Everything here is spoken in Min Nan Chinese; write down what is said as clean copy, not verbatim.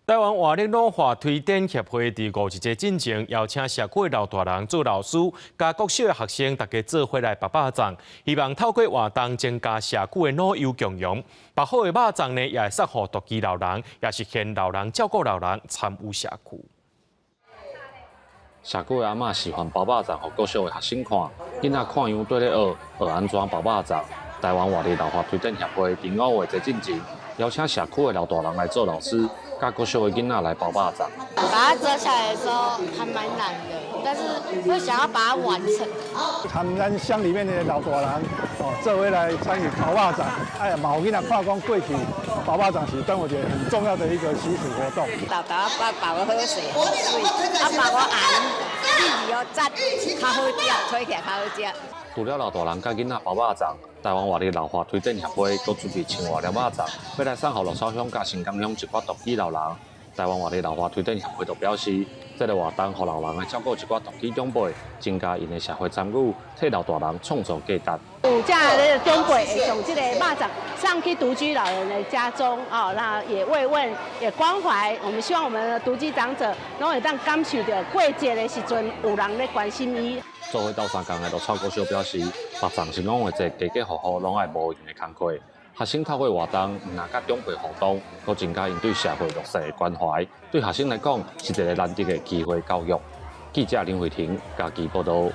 台灣活力老化推展協會佇五一節進前邀請社區的老大人做老師，佮國小的學生大家做伙來包肉粽，希望透過活動增加社區的老幼共融。包好的肉粽呢，也會送予獨居老人，也實現老人照顧老人，參與社區。社區的阿嬤示範包肉粽，予國小的學生看，囡仔看樣綴咧學，學按怎包肉粽。台灣活力老化推展協會佇五月節進前，邀請社區的老大人來做老師，佮國小的囡仔來包肉粽。把它折起來的時候還蠻難的，但是會想要把它完成。參咱鄉裡面的老大人哦，做伙來參與包肉粽，哎呀，嘛予囡仔看講過去包肉粽是端午節很重要的一個習俗活動。豆豆仔包包得好勢好媠，啊包個紅，米字哦紮較好食，吹起來較好食。除了老大人佮囡仔包肉粽，台灣活力老化推展協會閣準備千外粒肉粽，欲來送予鹿草鄉佮新港鄉一寡獨居老人。台灣活力老化推展協會就表示，這个活動予老人來照顧一寡獨居長輩，增加𪜶的社會參與，替老大人創造價值。有遮的長輩會將這個肉粽送去獨居老人的家中，哦，那也慰問，也關懷。我們希望我們的獨居長者攏會當感受著過節的時陣有人咧關心伊。做伙鬥相共的鹿草國小表示，肉粽是五月節家家戶戶攏愛無閒的工課。學生透過活動，毋但佮長輩互動，閣增加𪜶對社會弱勢的關懷。對學生來講，是一个難得的機會教育。記者林慧婷家己報導。